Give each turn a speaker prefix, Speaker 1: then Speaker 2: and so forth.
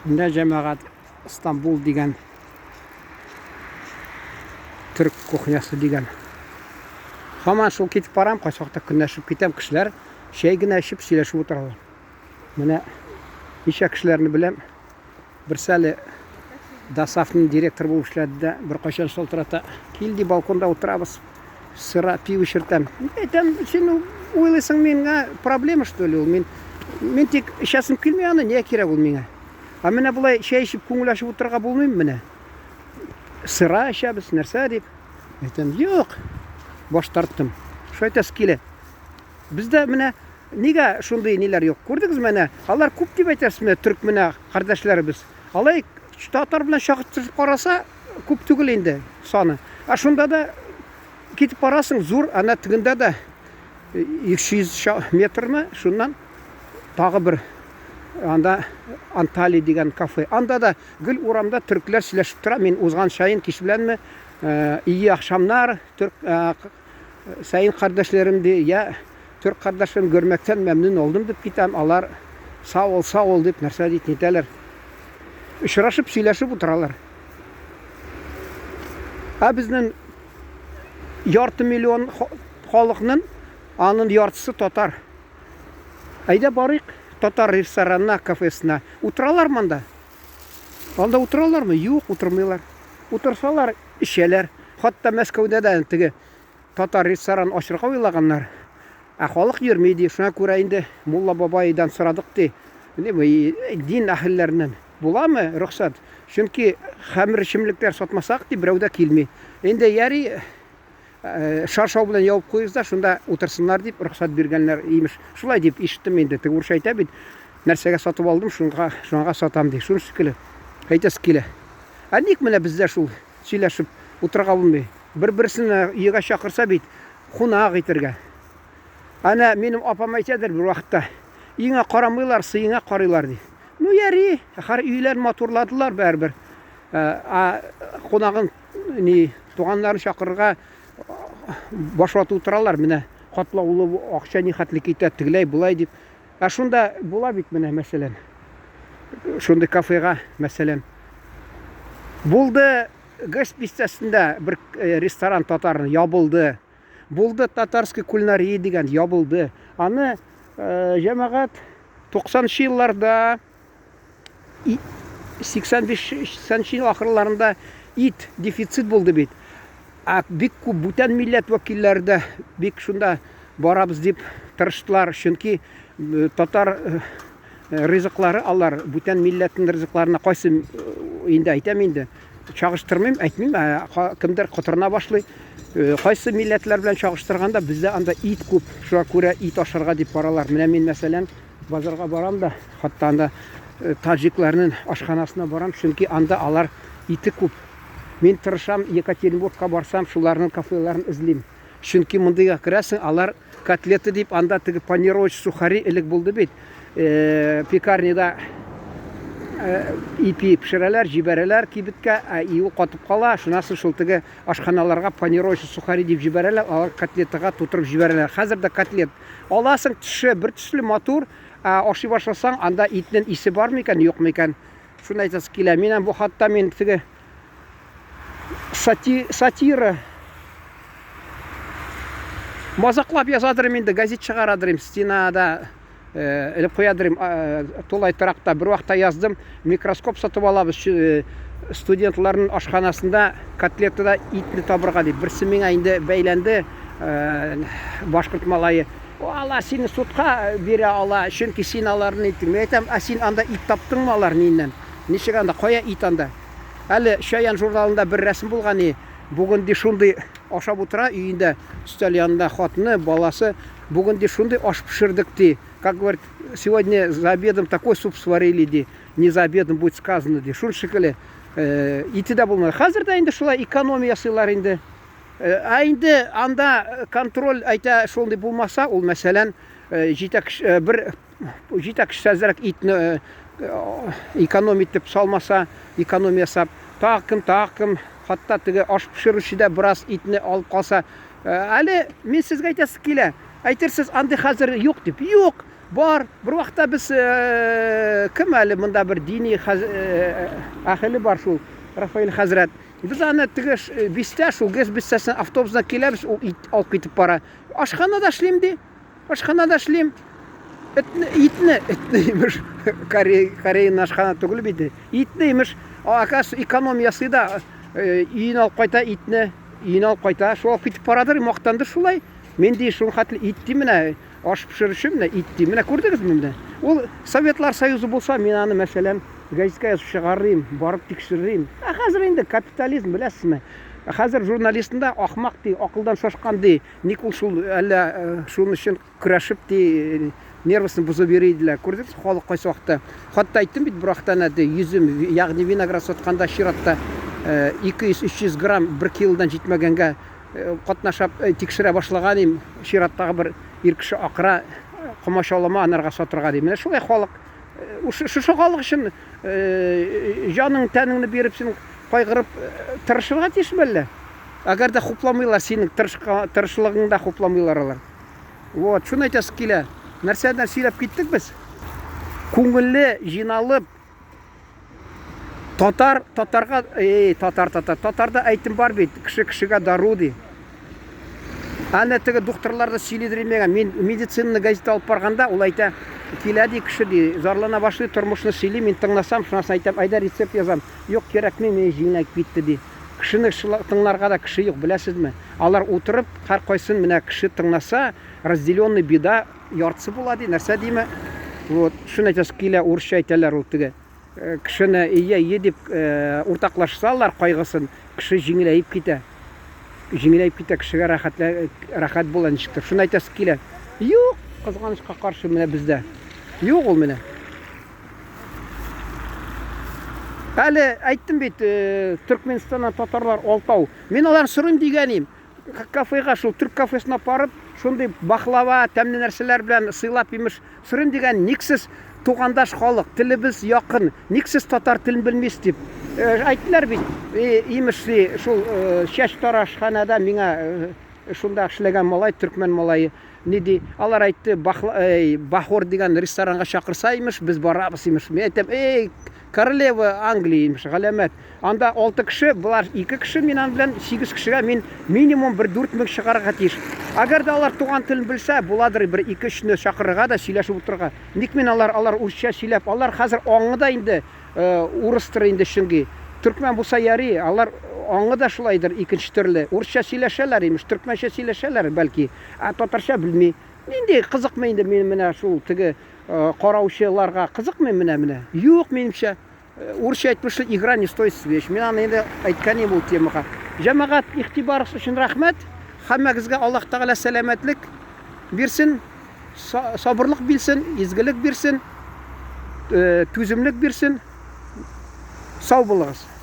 Speaker 1: Менә җәмәгать Стамбул дигән төрк кухнясы дигән. Һаман шул китеп барам, кайсы вакытта көнләшеп китәм, кешеләр чәй генә эчеп сөйләшеп утыралар. Менә ничә кешеләрне беләм. Берсе әле ДОСААФның директоры булып эшләде дә, беркайчан шалтырата. Кил ди, балконда утырабыз. Сыра, пиво эчертәм. Әйтәм, син уйлыйсың миңа проблема что ли ул? Мин мин тик эчәсем килми аны, нигә кирәк ул миңа? Ә менә болай чәй эчеп, күңел ачып утырырга булмыймы менә? Сыра эчәбез, нәрсә дип. Әйтәм, юк. Баш тарттым. Шулай әйтәсе килә. Бездә менә нигә шундый ниләр юк? Күрдегезме әнә? Алар күп дип әйтәсез менә төрк менә кардәшләребез. Алай татар белән чагыштырып караса, күп түгел инде саны. Ә шунда да китеп барасың, зур, әнә тегендә дә 200 метрмы, шуннан тагы бер анда Анталия дигән кафе. Анда да гел урамда төркләр сөйләшеп тора. Мин узган чаен кич беләнме, iyi akşamlar, төрк Сәен кардәшләрем ди, я төрк кардәшләрем görmekten memnun oldum дип китәм, алар сау ул, сау ул дип нәрсә дип нитәләр. Очрашып сөйләшеп утыралар. Ә безнең ярты миллион халыкның аның яртысы татар. Әйдә барыйк татар ресторанына, кафесына. Утыралар монда. Анда утыралармы? Юк, утырмыйлар. Утырсалар, эчәләр. Хатта Мәскәүдә дә теге татар ресторан ачырга уйлаганнар. Ә халык йөрми ди. Шуңа күрә инде мулла бабайдан сорадык ди. Дин әһелләреннән буламы рөхсәт? Чөнки хәмер эчемлекләр сатмасак ди, берәү дә килми. Инде яри шаршау белән ябып куегыз да, шунда утырсыннар дип рөхсәт биргәннәр, имеш. Шулай дип ишеттем инде. Теге урысча әйтә бит, нәрсәгә сатып алдым, шуңа, шуңа сатам ди. Шуны шикелле әйтәсе килә. Ә ник менә бездә шул сөйләшеп утырырга булмый? Бер-берсен өйгә чакырса бит, кунак итергә. Әнә минем апам әйтәдер бер вакытта, өеңә карамыйлар, сыеңа карыйлар ди. Ну яри, хәр өйләрен матурладылар бәрбер. Ә кунагын ни туганнарын чакырырга баш ватып утыралар, менә катлаулы акча ни хәтле китә, тегеләй, болай дип. Ә шунда була бит менә, мәсәлән, шундый кафега, мәсәлән, булды ГЭС бистәсендә бер э, ресторан татарны ябылды. Булды татарский кулинария дигән ябылды. Аны э, җәмәгать 90 елларда 85 ел ахырларында ит дефицит булды бит. Ә бик күп бүтән милләт вәкилләре дә бик шунда барабыз дип тырыштылар. Чөнки э, татар э, ризыклары алар бүтән милләтнең ризыкларына кайсы э, инде әйтәм инде чагыштырмыйм, әйтмим, ә кемдер котырына башлый. Кайсы милләтләр белән чагыштырганда бездә анда ит күп. Шуңа күрә ит ашарга дип баралар. Менә мин мәсәлән Базарга барам да, хатта анда э, таҗикларның ашханасына барам, чөнки анда алар ите күп. Мин тырышам, Екатеринбургка барсам, шуларның кафеларын эзлим. Чөнки мондыйга керәсең, алар котлеты дип, анда теге панировочный сухари элек булды бит. Э, пекарняда э, ипи пешерәләр, җибәрәләр кибеткә, ә ул катып кала. Шуннан соң шул теге ашханаларга панировочный сухари дип җибәрәләр, алар котлетага тутырып җибәрәләр. Хәзер дә котлет Аласың, төше бер төсле матур, ә ашый башласаң, анда итнең исе бар микән, юк микән? Шуны әйтәсе килә. Мин бу хатта мин теге сати, сатира мазаклап язадырым инде, газет чыгарадырым, стенада э, элеп куядырым, э, тулай торакта бер вакытта яздым, микроскоп сатып алабыз, э, студентларның ашханасында котлетада итне табырга дип. Берсе миңа инде бәйләнде, башкорт малае. Алар сине судка бирә ала, чөнки син аларны иттең. Мин әйтәм, ә син анда ит таптыңмы алар миннән? Ничек анда, кая ит анда? Әле Чаян журналында бер рәсем булган и, бүген ди шундый ашап утыра өендә, өстәл янында хатыны, баласы. Бүген ди шундый аш пешердек ди. Как говорит, сегодня за обедом такой суп сварили ди. Не за обедом будет сказано ди. Шул шикелле э, ите дә булмады. Хәзер дә инде шулай экономия ясыйлар инде. Э, ә инде анда э, контроль әйтә шундый булмаса, ул мәсәлән, җитәкче бер җитәкче әзрәк итне эконом итеп салмаса, эконом ясап, тагы кем, тагы кем, хатта теге аш пешерүче дә бераз итне алып калса, әле мин сезгә әйтәсе килә. Әйтерсез, андый хәзер юк дип. Юк. Бар, бер вакытта без э, кем әле монда бер дини хәз, э, әһеле бар шул, Рафаэль хәзрәт. Без аны теге э, бистә, шул ГЭС бистәсенә автобусна киләбез, ул ит алып китеп бара. Ашханада эшлим ди. Ашханада эшлим. Этне, итне, этне имеш. Корей, Кореяның ашхана түгел бит. Итне имеш. Оказывается, эконом ясый да, өенә алып кайта итне, өенә алып кайта. Шул алып китеп барадыр, мактанды шулай. Мин ди, шул хәтле ит ди менә, аш пешерүче менә ит ди. Менә күрдегезме менә? Ул Советлар Союзы булса, мин аны, мәсәлән, гәзиткә язып чыгарырым, барып тикшерерим. Ә хәзер инде капитализм, беләсезме? Хәзер журналистны да ахмак ди, акылдан шашкан ди. Ник ул шул әллә шуның өчен көрәшеп ди, нервысын бозып йөри иделәр. Күрдегез, халык кайсы вакытта. Хатта әйттем бит, бер вакытта әнә ди, йөзем, ягъни виноград сатканда чиратта 200-300 грамм бер килодан җитмәгәнгә катнашап тикшерә башлаган идем. Чираттагы бер ир кеше акыра, комачаулама анарга сатырга ди. Менә шулай халык. Шушы халык өчен җаның, тәнеңне биреп син кайгырып тырышырга тиешме әллә? Әгәр дә хупламыйлар, синең тырышлыгыңны да хупламыйлар алар. Вот, шуны әйтәсе килә. Нәрсәдән сөйләп киттек без? Күңелле җыйналып татар татарга, эй, татар татар, татарда әйтем бар бит, кеше кешегә дару ди. Әнә теге докторлар да сөйлидер миңа. Мин медицинаны газета алып барганда, ул әйтә, килә ди кеше ди, зарлана башлый, тормышны сөйли, мин тыңласам, шуннан соң әйтәм, әйдә рецепт язам. Юк, кирәкми, мин җиңеләеп китте ди. Кешене тыңларга да кеше юк, беләсезме? Алар утырып, һәркайсын менә кеше тыңласа, разделенный беда яртысы була ди, нәрсә диме? Вот, шуны әйтәсе килә, урысча әйтәләр ул теге. Э, кешене ие, ие дип э, уртаклашсалар кайгысын, кеше җиңеләеп китә. Җиңеләеп китә, кешегә рәхәтлә, рәхәт була ничектер. Шуны әйтәсе килә. Юк, кызганычка каршы менә бездә. Юк ул менә. Әле әйттем бит, э, Төркменистаннан татарлар алтау. Мин алар сорыйм дигән идем. Кафега шул төрк кафесына барып, шундый бахлава, тәмле нәрсәләр белән сыйлап имеш, сорыйм дигән, ник сез тугандаш халык, телебез якын, ник сез татар телен белмисез дип. Э, әйттеләр бит, э, имеш, шул чәч тарашханада миңа шунда эшләгән малай, төркмән малае, Ни ди? Алар әйтте, Бахла, эй, Бахор дигән ресторанга чакырса, имеш, без барабыз, имеш. Мин әйтәм, эй, королева Англии, имеш, галәмәт. Анда 6 кеше, болар 2 кеше, мин аның белән 8 кешегә мин минимум бер 4000 чыгарырга тиеш. Әгәр дә алар туган телен белсә, буладыр бер 2-3-не чакырырга да сөйләшеп утырырга. Ник мин алар, алар урысча сөйләп, алар хәзер аңы да инде э, урыстыр инде чөнки. Төркмән булса яри, алар аңы да шулайдыр икенче төрле. Урысча сөйләшәләр, имеш, төркмәнчә сөйләшәләр, бәлки. Ә татарча белми. Нинди кызыкмы инде мин менә шул теге э, караучыларга кызыкмы менә менә? Юк, минемчә. Э, урысча әйтмешли, игра не стоит свеч. Мин аны инде әйткән идем ул темага. Җәмәгать, игътибарыгыз өчен рәхмәт. Һәммәгезгә Аллаһ Тәгалә сәламәтлек бирсен, сабырлык бирсен, изгелек бирсен, э, түземлек бирсен. Сау булыгыз.